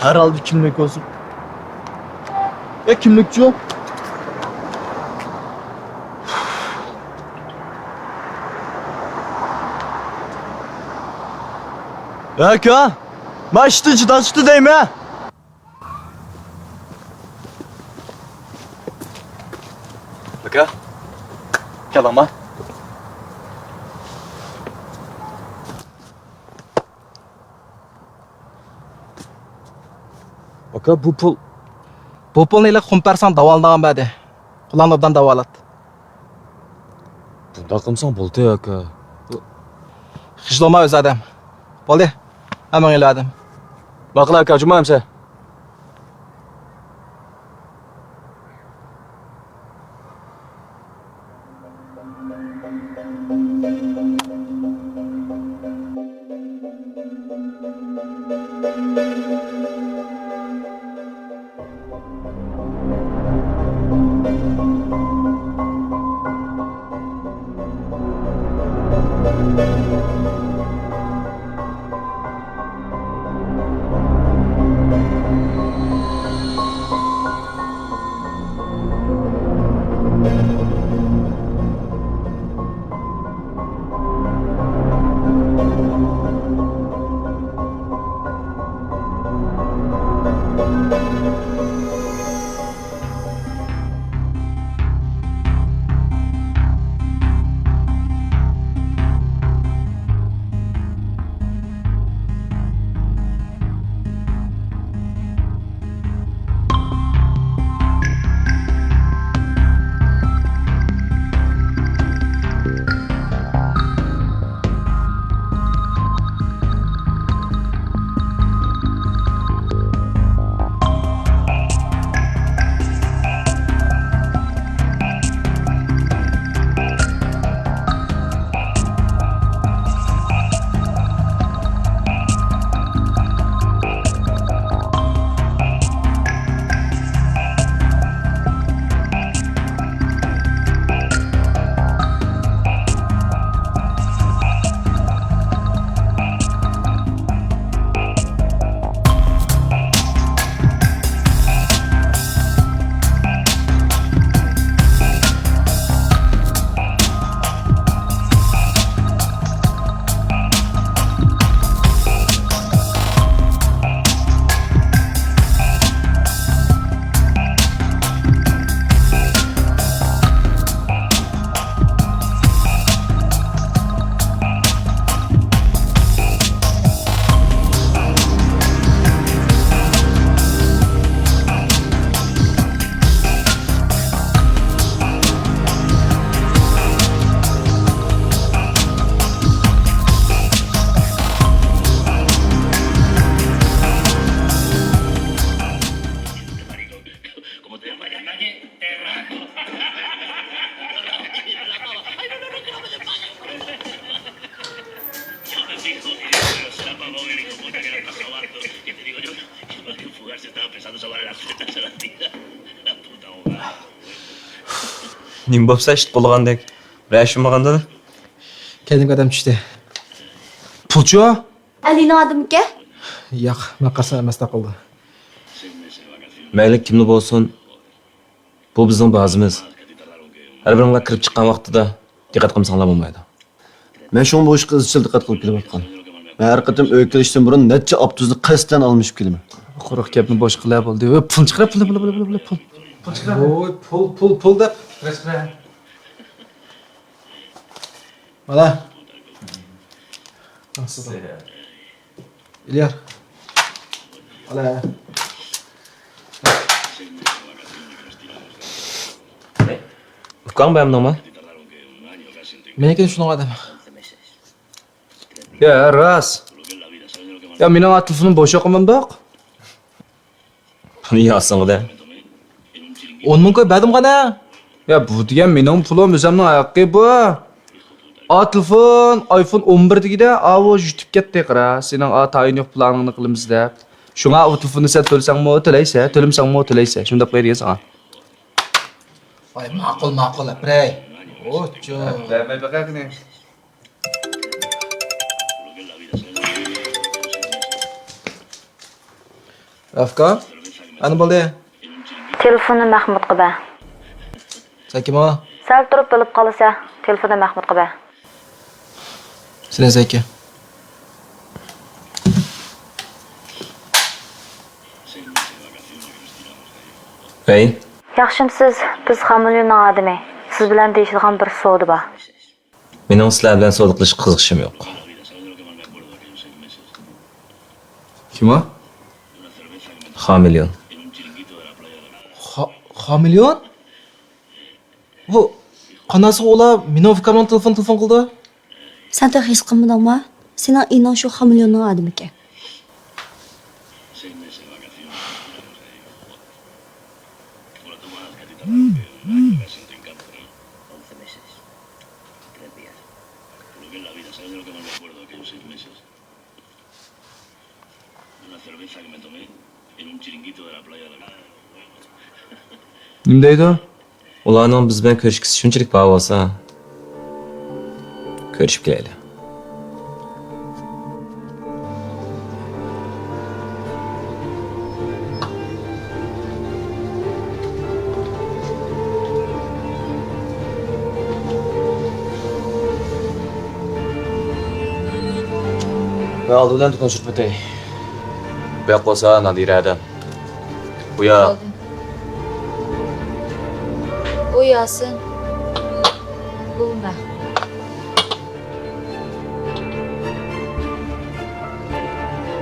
ھەر ھالدا كىملىك بولسۇن. يا، كىملىكچۇ؟ يا، ئاكا، ما ئىشتىن چىداشتى دەيمەن. ئاكا، كەلدىڭما؟ ئاكا، بۇ پۇل. بۇ پۇلنى ئېلىپ خۇمپەرساڭ داۋالىنىدىغان بەردى. قولۇڭنى ئوبدان داۋالات. بۇنداق قىلمىساڭ بولدى، ئاكا. خىجىل بولما ئۆز ئادەم. بولدى. ھەممىڭ ئېلىۋەردىم. ماقۇل، ئاكا، جۇما ئەمسە. نېمە بوپسا ئىت قۇلىغاندەك؟ بىرەر ئىش بولمىغاندۇ؟ كەينىمگە ئادەم چۈشتى. پۇلچۇ؟ ئەلىنىڭ ئادىمىكەن؟ ياق، مەن قارىسام ئەمەستەك قىلدى. مەيلى كىملا بولسۇن، بۇ بىزنىڭ بازىمىز. ھەر بىرىڭلار كىرىپ چىققان ۋاقتىدا دىققەت قىلمىساڭلار بولمايدۇ. مەن شۇڭا بۇ ئىشقا ئىزچىل دىققەت قىلىپ كېلىۋاتقان. مەن ھەر قېتىم ئۆيگە كېلىشتىن بۇرۇن نەچچە ئاپتوبۇسنى قەستەن ئالمىشىپ كېلىمەن. قۇرۇق گەپنى بوش قىلە بولدى. ۋە پۇل چىقىرە، پۇل، پۇل، پۇل، پۇل، پۇل. پۇل چىقىرە. ۋوي، پۇل، پۇل، پۇل دەپ. چىقىرە. مانا. ئىليار. ئالا. ئۇكاڭ بەرمىدىڭمۇ؟ مېنىڭكىنى شۇنىڭغا دەم. يا، راست. يا، مېنىڭ تېلېفونۇم بوش يوق مۇنداق. بۇنى ياسىڭىدە. ئون مىڭ كوي بەردىم قانا. يا، بۇ دېگەن مېنىڭ پۇلۇم، ئۆزۈمنىڭ ھەققى بۇ. ئا، تېلېفون، ئايفون ئون بىر دېگىدە، ئاۋۇ يۈتۈپ كەتتى، قارا. سېنىڭ ئا تايىنى يوق پىلانىڭنى قىلىمىز دەپ. شۇڭا ئۇ تېلېفوننى سەن تۆلىسەڭمۇ تۆلەيسەن، تۆلىمىسەڭمۇ تۆلەيسەن. شۇنداق قىلاي دېگەن ساڭا. ۋاي، ماقۇل، ماقۇل، ئەپرەي. ئوچۇ. بەرمەي بېقەي قېنى. ئەفكا، ئەنە بولدى. تېلېفوننى مەخمۇتقا بەر. سەن كىم ئۇ؟ سەل تۇرۇپ بىلىپ قالىسەن. تېلېفوننى مەخمۇتقا بەر. سېنى زەكى. ھەي. ياخشىمسىز؟ بىز خامىليوننىڭ ئادىمى. سىز بىلەن دېيىشىدىغان بىر سودا بار. مېنىڭ سىلەر بىلەن سودا قىلىشقا قىزىقىشىم يوق. كىم ئۇ؟ خامېليون. خا-، خامېليون؟ بۇ قاناسىغا ئۇلار مېنىڭ ئۇكامنىڭ تېلېفون، تېلېفون قىلىدۇ. سەن تېخى ھېس قىلمىدىڭما؟ سېنىڭ ئىنىڭ شۇ خامېليوننىڭ ئادىمىكەن. نېمە دەيدۇ؟ ئۇلارنىڭ بىز بىلەن كۆرۈشكۈسى شۇنچىلىك بار بولسا، كۆرۈشۈپ كېلەيلى. مەن ئالدى بىلەن دۇكان سۈرۈپ ئۆتەي. بۇياق بولسا نادىرە ھەدەم. بۇياق. بۇ ياسىن. بۇ مەن.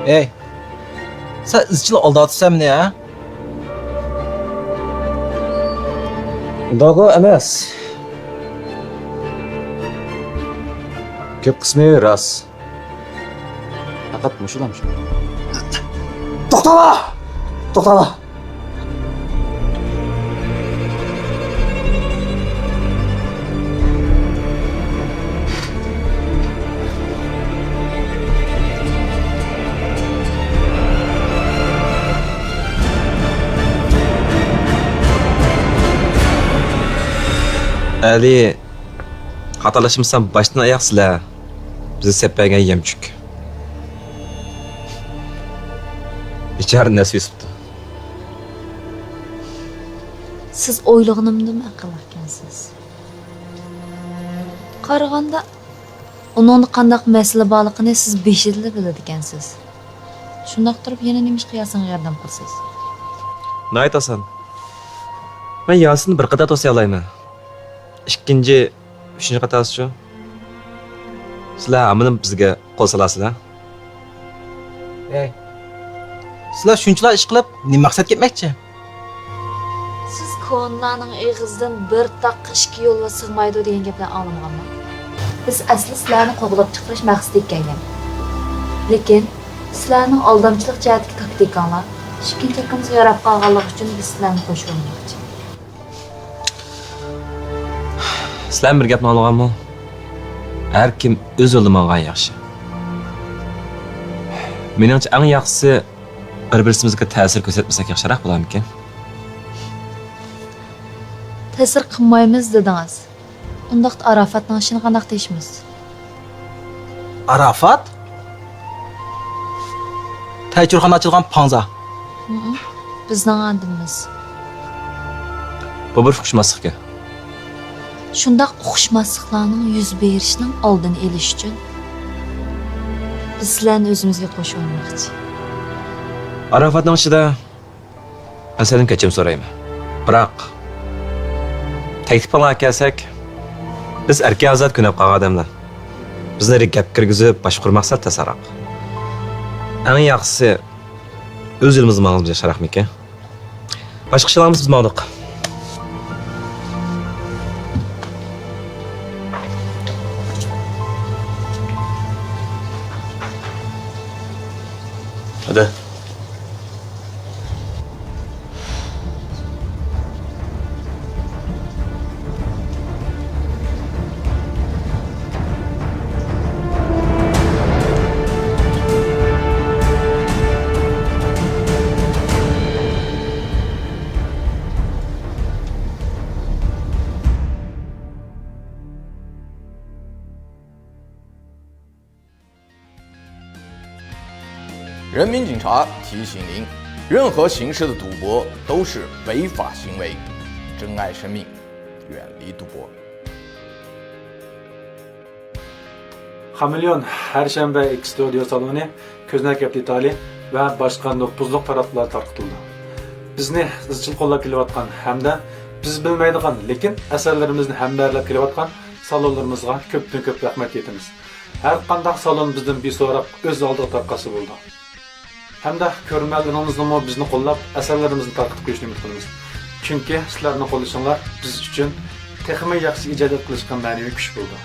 ھەي، سەن ئىزچىل ئالداۋاتىسەن مېنى، ھە؟ ئۇنداقغۇ ئەمەس. كۆپ قىسمى راست. پەقەت مۇشۇلام شۇ. توختاڭلار! توختاڭلار! ئەلى، خاتالاشمىسام باشتىن ئاياق سىلەر بىزگە سېلىپ بەرگەن يەمچۈك. بىچارە نەسىۋىسىپتۇ. سىز ئويلىغىنىمدىنمۇ ئەقىللىقكەنسىز. قارىغاندا، ئۇنىڭدا قانداق مەسىلە بارلىقىنى سىز بېشىدىلا بىلىدىكەنسىز. شۇنداق تۇرۇپ يەنە نېمىشقا ياسىنغا ياردەم قىلىسىز؟ ناھايىتى ئاسان. مەن ياسىننى بىر قاتار توسۇيالايمەن. ئىككىنچى، ئۈچىنچى قاتارسىچۇ؟ سىلەر ھامىنىمۇ بىزگە قول سالاسىلەر. ھەي، سىلەر شۇنچىلا ئىش قىلىپ نېمە مەقسەتكە يەتمەكچى؟ سىز كونىلارنىڭ ئېغىزىدىن «بىر تاغقا ئىككى يولۋاس سىغمايدۇ» دېگەن گەپلەرنى ئاڭلىمىغانمۇ؟ بىز ئەسلى سىلەرنى قوغلاپ چىقىرىش مەقسىتىگە كەلگەن. لېكىن سىلەرنىڭ ئالدامچىلىق جەھەتتىكى تاكتىكاڭلار ئىككىنچى ھەققىمىزگە ياراپ قالغانلىقى ئۈچۈن بىز سىلەرنى قوشۇۋالماقچى. سىلەر بىر گەپنى ئاڭلىغانمۇ؟ ھەر كىم ئۆز يولىدا ماڭغان ياخشى. مېنىڭچە ئەڭ ياخشىسى بىر-بىرسىمىزگە تەسىر كۆرسەتمىسەك ياخشىراق بولارمىكىن؟ تەسىر قىلمايمىز دېدىڭىز. ئۇنداقتا ئاراپاتنىڭ ئىشىنى قانداق دېيىشىمىز؟ ئاراپات؟ تەيچۈرخانا ئاچىدىغان پاڭزا. ھىم، بىزنىڭ ئادىمىمىز. بۇ بىر ئۇقۇشماسلىقكەن. شۇنداق ئۇقۇشماسلىقلارنىڭ يۈز بېرىشىنىڭ ئالدىنى ئېلىش ئۈچۈن بىز سىلەرنى ئۆزىمىزگە قوشۇۋالماقچى. ئاراپاتنىڭ ئىچىدە مەن سەندىن كەچۈرۈم سورايمەن. بىراق، تەكلىپىڭلارغا كەلسەك، بىز ئەركىن ئازاد كۆنۈپ قالغان ئادەملەر. بىزنى گەپ كىرگۈزۈپ باشقۇرماق سەل تەسراق. ئەڭ ياخشىسى، ئۆز يولىمىزدا ماڭىمىز ياخشىراقمىكىن؟ باشقا ئىش ئالامىز، بىز ماڭدۇق. ھەدە. 人民警察提醒您，任何形式的赌博都是违法行为，珍爱生命，远离赌博。 خامېلېئون ھەر شەنبە ئېكستۇدىيو سالونى، كۆزنەك دېتالى ۋە باشقا نوپۇزلۇق پاراتلار تارقىتىلىدۇ. بىزنى ئىزچىل قوللاپ كېلىۋاتقان ھەمدە بىز بىلمەيدىغان، لېكىن ئەسەرلىرىمىزنى ھەمبەھىرلەپ كېلىۋاتقان سالونلىرىمىزغا كۆپتىن كۆپ رەھمەت ئېيتىمىز. ھەر قانداق سالون بىزدىن بىسوراق ئۆز ئالدىغا تارقاتسا بولىدۇ. ھەمدە كۆرۈرمەنلىرىڭىزنىمۇ بىزنى قوللاپ، ئەسەرلىرىمىزنى تارقىتىپ قويۇشنى ئۈمىد قىلىمىز. چۈنكى سىلەرنىڭ قوللىشىڭلار بىز ئۈچۈن تېخىمۇ ياخشى ئىجادىيەت قىلىشقا مەنىۋى كۈچ بولىدۇ.